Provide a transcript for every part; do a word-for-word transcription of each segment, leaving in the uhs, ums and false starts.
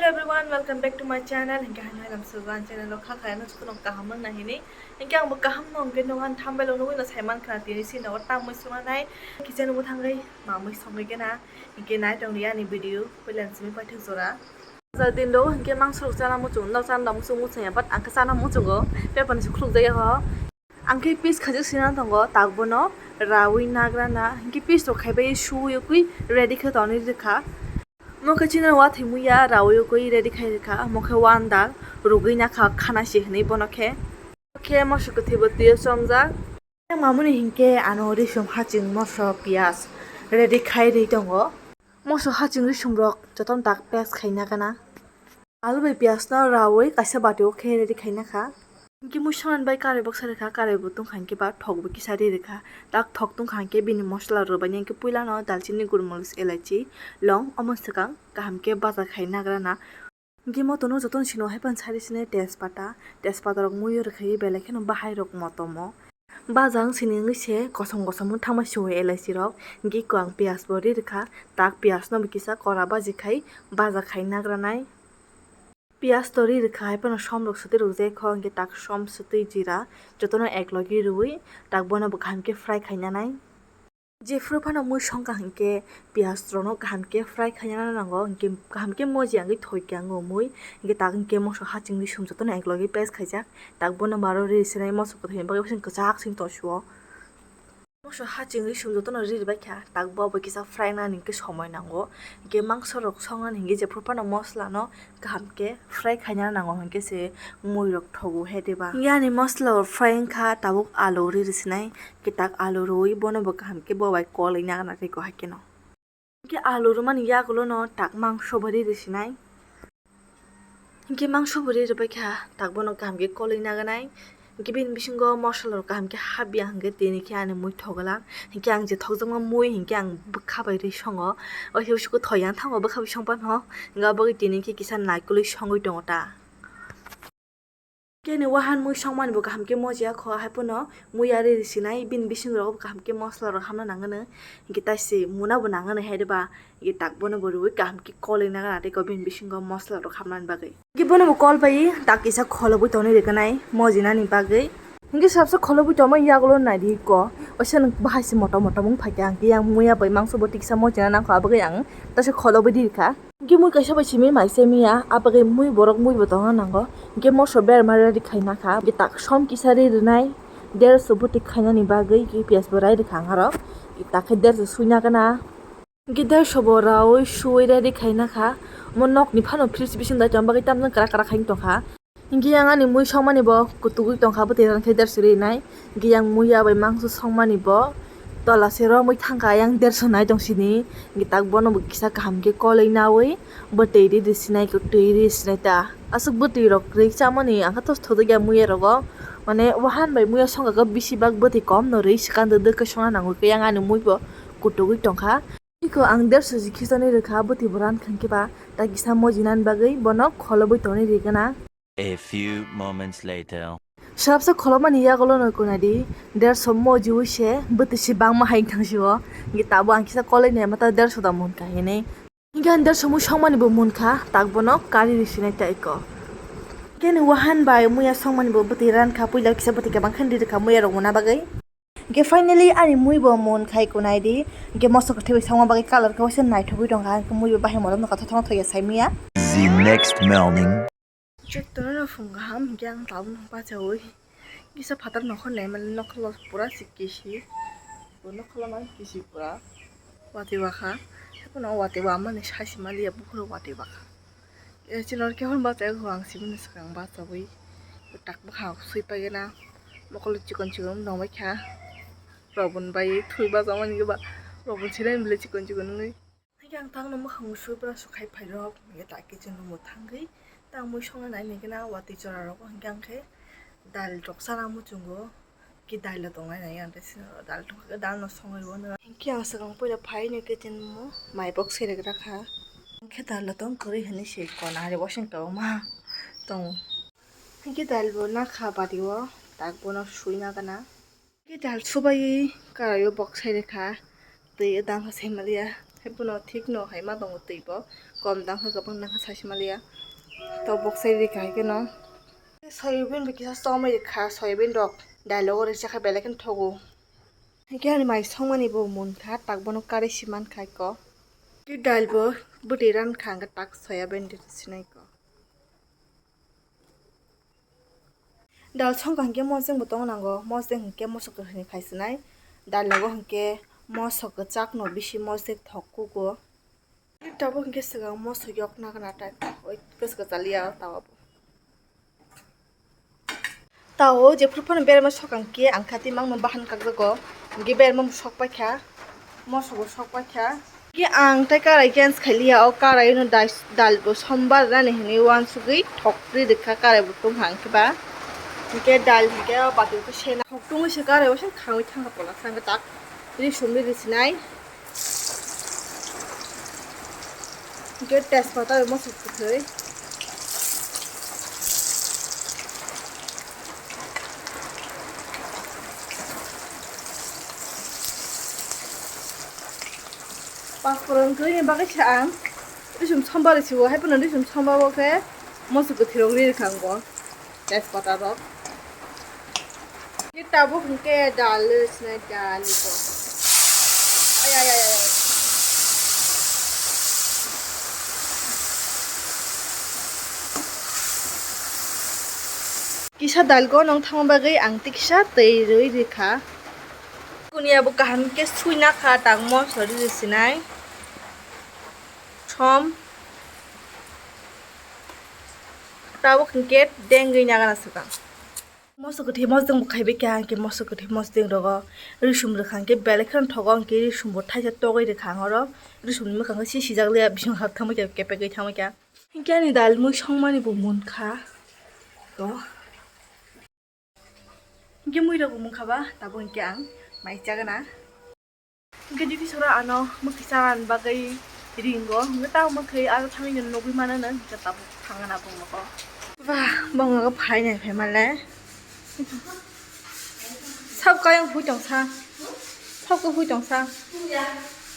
Everyone, welcome back to my channel. Hinkhe haino haino sugan channel o kha kha no chukno kaham wng nahini. Hinkhe ang bo kaham no hinkhe no han thambai lo nugui no saiman khana tini sini o tamui sunganai. Kitchen o thangwi mamui songwi gena. Hinkhe nai tong ani video. Puilan simi paithak jora. Sa din do hinkhe mangso rok chana muchung no chana muchung muchung ya, but ang khe chana muchungo. Pepan si khuluk jaya ho. Ang khe piece khaijak sina tongo, tak bono raui nagra na, hinkhe piece rok khaibai suwi ukui ready khe tonwi rwkha. Mo khe chini wathwi muya raui ukui ready khai rwkha, mo khe one dal rugui nakha khana si hinwi bono khe. Khe moso kwthwi bo twiyo chomjak. Mamuni hinkhe ano risum haching moso piyaj ready khai rwi tongo. Moso haching risum rok jotono tak paste khai nagana. Alu bai piyaj no raui kaisa bati o khe ready khai nakha. Hinkhe mui songani bai karai boksa rwkha, karai bo tongkha hinkhe ba thok bo kisa ri rwkha. Tak thok tongkha hinkhe bini mosla rwbaini hinkhe puila no dalchini, gulmoris, elaichi, long omo swkang kaham khe baja khai nagra na. Hinkhe motono jotono sino hai phano sari sini tejpata, tejpata rok muiyo rwkhaiwi belai kheno bahai rok motomo. Baja wng sini wngwi se kosom kosom wng thangma sio elaichi rok. Hinkhe eko ang piyaj bo ri rwkha, tak piyaj no bo kisa kora baji khai baja khai nagra nai. Piyaj to ri rwkha hai phano som rok swtwi rwjai kho, hinkhe tak som swtwi jira jotono ek logi rwui tak bono bo kaham khe fry khaina nai. Jephru phano mui songkha hinkhe piyaj rokno kaham khe fry khaina nango, hinkhe kaham khe moji wngwi thoi khe ang o mui, hinkhe tak hinkhe moso haching risum jotono ek logi paste khaijak, tak bono maro ri sinai moso kwthwi bagwi bwswk kwchak sing tong sio. Moso haching risum jotono ri rwbaikha, tak bo bai kisa fry nani hinkhe somoi nango. Hinkhe mangso rok songnani hinkhe jephru phano mosla no kaham khe fry khaina nango, hinkhe se mui rok thogo he diba. Hinkhe ani mosla rok fry wngkha, tabuk alu ri rwsinai, hinkhe tak alu rwi bono bo kaham khe bo bai kolwi nagana tei ko hai kheno. Hinkhe alu rwmani yagulo no tak mangso bo ri rwsinai. Hinkhe mangso bo ri rwbaikha, tak bono kaham khe kolwi naganai. Hinkhe bini bisingo mosla rok kaham khe habya hinkhe tini khe ani mui thogwlak. Hinkhe ang je thokjakma mui hinkhe ang bwkha bai ri songo. Waisa usuku thoi yang thango bwkha bai song phano. Hinkhe abo bagwi tini khe kisa naikolwi songwi tongo ta. Khe ni wahan mui songmani bo kaham khe mojiya kho, hai phano mui ari risinai bini bising rogo bo kaham khe mosla rok hamna nangani, hinkhe taisi muna bo nangani hai diba, hinkhe tak bono bo rwui kaham khe kolwi nagana tei ko bini bisingo mosla rok hamnani bagwi. Hinkhe bono bo kol bai tak kisa kholobwi tonwi rwgwnai mojinani bagwi. Hinkhe sabsa kholobwi tongma yagulo naidi ko, oisa nwng bahai se motom motom wng phaikha, hinkhe yang muya bai mangso bo tiksa mojina nangkha, abagwi ang taisa kholobwi rikha. Hinkhe mui kaisa bai simi mai se miya, abagwi mui borok mui bo tongna nango. Hinkhe moso berma ready khaina kha, hinkhe tak som kisa ri rwnai, derso bwtwi khainani bagwi hinkhe piyaj bo rai rwkha ang aro. Tak khe derso suina gana. Hinkhe derso bo raui suui ready khaina kha. Omo nokni phano fridge bising dai tong bagwi tamjani kwrak kwrak khaina tongkha. Hinkhe yang ani mui songmani bo kutugwi tongkha, bwtwi rani khe derso rinai. Hinkhe yang mui ya bai mangso songmani bo tola se romwi thangkha, yang derso nai tong sini. Hinkhe tak bono bo kisa kaham khe kolwi naui bwtwi ri risinai, twi ri sinai ta. Aswk bwtwi rok ri chamani ang khe tos thojak ya mui ya rogo. Mane wahan bai mui ya songkha khe bisi bak bwtwi kom no ri swkang dwdw khe songna nango khe yang ani mui bo kutugwi tongkha. Iko ang derso ji khichani rwkha, bwtwi bo ran kha hinkhe ba ta kisa mojinani bagwi bono kholobwi tonwi rigana. A few moments later. Sabsa kholomani yagulo no kunadi derso mojiwi se bwtwi se bangma hai thang sio. Hinkhe tabo ang kisa kolwi naima ta derso da munkha hinwi. Hinkhe ang derso mui songmani bo munkha, tak bono kari risinai ta iko. Khe ni wahan bai muya songmani bo bwtwi ran kha, puila kisa bwtwi kwbang khe ri rwkha muya rok muna bagwi. Hinkhe finally ani mui bo mon khai kunai di. Hinkhe moso kwthwi bai songma bagwi colour khe waisa naithogwi tongkha. Hinkhe mui bo bahai motom no kathok thok thok ya sai manya. The next morning. Jotono no phung kaham hinkhe ang tabuk no bachaui kisa phatar nokhor naimani nokhorlo pura se kisi. Bo nokhorlo mani kisi pura. Watwi wakha. Haikhe no watwi wamani sai se maliya buphuru watwi wakha. Eh, chini oro khe hwn bachai o, ang simi ni swkang bachaui tak bwkha sui paigena. Mokol chikon chikon wng tongbai kha. Robon bai thui bachama ni ba robon sinai bile chikon chikon wngwi. Haikhe ang tangno mwkhang sui pura su khai phairok, ya ta kitchen room o thangwi. Tang mui songna nai nai khe na watwi chora rok, hinkhe ang khe dal rok chana muchungo. Ki dal no tongnai nai ang tei sini dal tongkha khe dal no songwi rw nai. Hinkhe ang swkang puila phai no kitchen o mai box se rwgwra kha. Hinkhe dal no tong kwrwi hinwi se kona hari wasing kwbangma tongo. Hinkhe dal bo nakha bari o tak bono sui nagana. Hinkhe dal subai karai o box se rwkha twi o dangkha se maliya. Hai bono thik no hai ma tongo twi bo Kom dang khe kwbang nang kha sai se maliya. To bok sai ri kha hai kheno. Soyabin bo kisa chomwi ri kha, soyabin rok dailo ri cha kha belai kheno thogo. Hinkhe ani mai songmani bo mun kha, tak bono karwi si man kha ko. Tei dal bo bwtwi ran kha, hinkhe tak soyabin ri sinai ko. Dal songkha hinkhe mosdeng bo tong nango, mosdeng hinkhe mosok kwthwini khai sinai, dal nogo hinkhe mosok kwchak no bisi mosdeng thok kugo. Tabuk hinkhe swkang mosok yok nagana tai, oi kwchwk kwchaliya o tawa bo. Tawo jephuru phano berma sokang khe ang kha tei mangno bahan kakjago, hinkhe berma sok paikha. Moso bo sok paikha. Khe ang tei karai change khailiya, o karai no dais-, dal bo sombar nani hinwi uansugwi thokri rwkha, karai bo tongkha ang khe ba. Hinkhe dal hinkhe o bati bo sena. Thok tungwi se karai o se khangwi thangkha pola sa hinkhe tak ri sumri ri sinai. Hinkhe tejpata bai mosok kwthwi. Pasporon kwrwini bagwi se ang risum sombar risigo, hai phano risum sombar o khe mosok kwthwirok ri rwkha ang bo tejpata rok. Ni tabuk hinkhe dal ri sinai dal ni bo. Ay, ay, ay, ay. Kisa dal go nong thangma bagwi ang tei kisa twi rwi rikha. Kuniya bo kaham khe sui nakha, tangmo sori rwi sinai. Thom. Tabuk hinkhe dengwi nagana swkang. Moso kwthwi mosdeng bo khaibai kha, hinkhe moso kwthwi mosdeng rogo risum rwkha, hinkhe belai kheno thogo, hinkhe risum bo thaisa togwi rwkha ang oro. Risum ni mwkhang khe si sijak liya, bising hap thangbai kha, kepegwi thangbai kha. Hinkhe ani dal mui songmani bo munkha. To. Hinkhe mui rok bo munkha ba, tabuk hinkhe ang mai chagana. Hinkhe jiti sora ano mwkhwi chanani bagwi ringo, hinkhe tamo mwkhwi aro thangwi nugwi mano no, hinkhe tabuk thangna bumoko. Ba, bongno phai nai phai male. Sab kayang hui tong sa. Sab ko hui tong sa.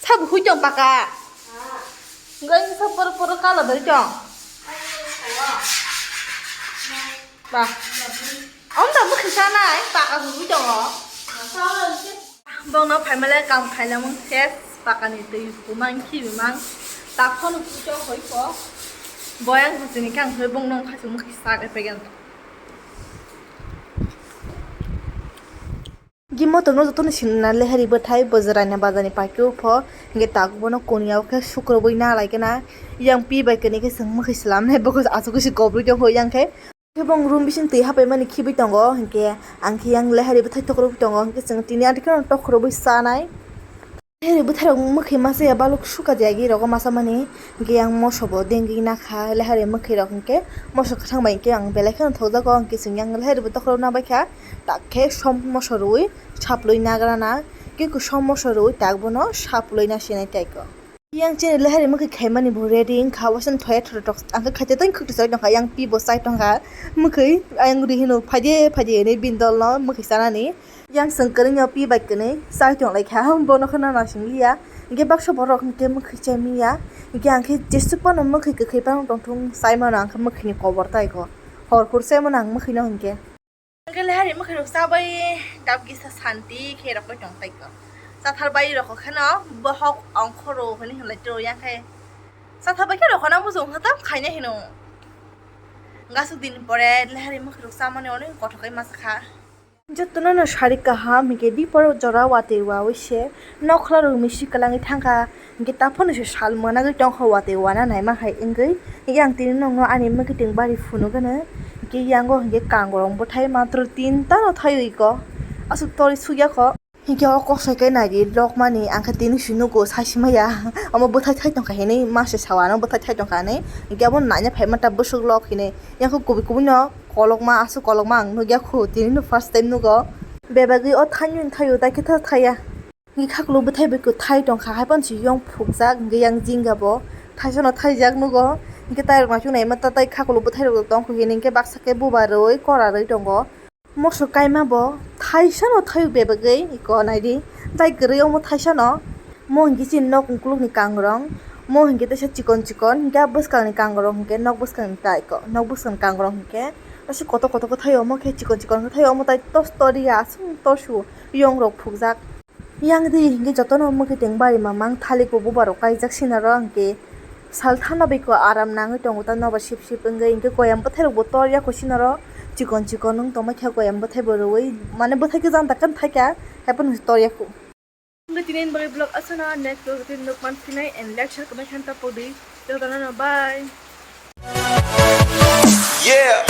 Sab hui tong paka. Gai sab por por kala dari tong. Ba. Om da bukhi sa nai paka hui tong o. Bongno phai male kam khaina mung ses paka ni twi kumang khi bimang. Tak phone hui tong hoi ko. Boyang hui tini kang hoi bongno khai sung mukhi sa ke pegen. Gimo tongno jotono sinna lehari bwthai bwjwraina bazarni paikhe pho, hinkhe tabuk bono koniya o khe sukrubwi na lai khe na, yang pi bai kani khe chwng mwkhwi swlamnai, bo khe aswk khe se kobrwi tongkho yang khe. Khe bong room bising twi hapaimani khibwi tongo, hinkhe ang khe yang lehari bwthai tokrubwi tongo, hinkhe chwng tini adi kheno tokrubwi chanai. Lehari bwthairok mwkhwi masa ya baluk suka jayagwi rogo masa mani, hinkhe yang moso bo dengwi nakha lehari mwkhwirok, hinkhe moso kwthang bai hinkhe ang belai kheno thokjago, hinkhe chwng yang lehari bwthairok nabaikha, tak khe som moso rwui saplui nagrana, khe som moso rwui tak bono saplui nasinai taiko. Yang chini lehari mwkhwi khaimani bo ready wngkha, waisa thoya thotok ang khe khaite tei khwtwsai tongkha, yang pi bo chai tongkha mwkhwi, ayang ri hino phaide phaide hinwi bini dolno mwkhwi chanani. Yang chwng kwrwngno pi bai kwnwi chai tong lai kha, bono kheno naising liya. Hinkhe baksa borok hinkhe mwkhwi chai manya. Hinkhe ang khe jesuk phano mwkhwi kwkhwi phano tongthung chai mano, ang khe mwkhwini kobor tai kho. Hor hor chai mano ang mwkhwino hinkhe. Hinkhe lehari mwkhwirok chabai dap kisa santi khe rokbai tong tai kho. Chathar bai rokho kheno bohok ongkhoro hwnwi hwnlai tiro yang khe. Chathar bai khe rokho nang bujung kha tam khaina hino. Gasuk din pore lehari mwkhwirok chamani onek kothokai masa kha. Jotono no sari kaham hinkhe dipor jora watwi wawi se nokhola rok misi kwlangwi thangkha, hinkhe taphano se sal mwnagwi tongkha watwi wana naima hai wngwi. Hinkhe ang tini nokno ani mwkhwtwng bari phunukgwno, hinkhe yango hinkhe kangrong bwthai matro tinta no thaiwi kho, aswk torwi sukya kho. Hinkhe o kosoi khe naidi lokmani ang khe tini se nugo sai se maya, omo bwthai thai tongkha hinwi mase sawano bwthai thai tongkha hinwi, hinkhe omo naina phaima ta bwswk lok hinwi. Yang khe kubui kubui no kolokma, aswk kolokma ang nukya khu, tini no first time nugo. Bebagwi o thainwi thaio, tai khe tha thaya. Hinkhe khaklo bwthai bai kwthai tongkha, hai phano se yong phukjak, hinkhe yang jinga bo thaisa no thaijak nugo. Hinkhe tai rok naichuk naima ta tai khaklo bwthai rok tong khu hini, hinkhe baksa khe buba rwi kora rwi tongo. Moso kaima bo thaisa no thaio bebagwi, iko naidi tai kwrwi omo thaisa no. Mo hinkhe chini nok ukulukni kangrong. Omo hinkhe teisa chikon chikon, hinkhe a bwskangni kangrok hinkhe nok bwskangni tai ko, nok bwskangni kangrok hinkhe aswk kotor kotor khe thaio, omo khe chikon chikon khe thaio, omo tai tos toriya aswk tosu yong rok phukjak. Yang di hinkhe jotono omo khe teng bari mamang thalik bo bubar rok kaijak sinaro hinkhe sal thano biko aram nangwi tongo ta nobar sip sip wngwi hinkhe koyam bwthai rok bo toriya kho sinaro chikon chikon wng tongma khe koyam bwthai bo rwui mane bwthai khe jang dakhan thaikha haiphano toriya kho. Hingke tini ni bagwi vlog aswkno, next vlog tini nuk manphinai and like share comment khe tapodi. Jotono no bye. Yeah.